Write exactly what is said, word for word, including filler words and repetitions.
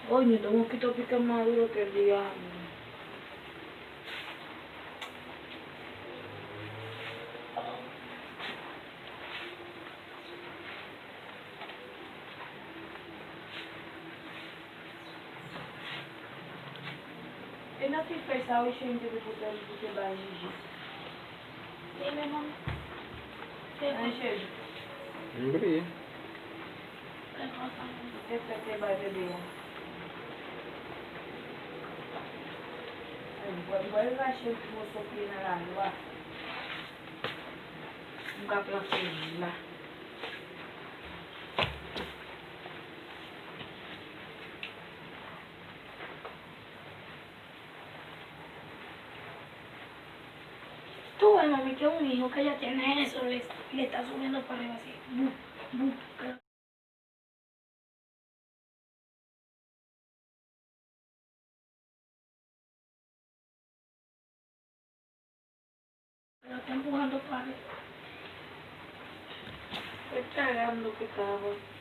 Oye, no, mwen kite pikan mari lo ke li a. E nan ti fèy sa wi, cheri, m te pou te, pou te bay Jiji. E men manmi. Te fè cheri. M bliye. Te fè te bay bebe a. Mwen, mwen rache ti moso pye nan lajwa. M ka plante la. Tou wè manmi ke ou ni yo kay atè nan en sèl lè ta sou men nan pale pase bou bou. Tanpou an do pale. Pèt kare a m do pèt kare a.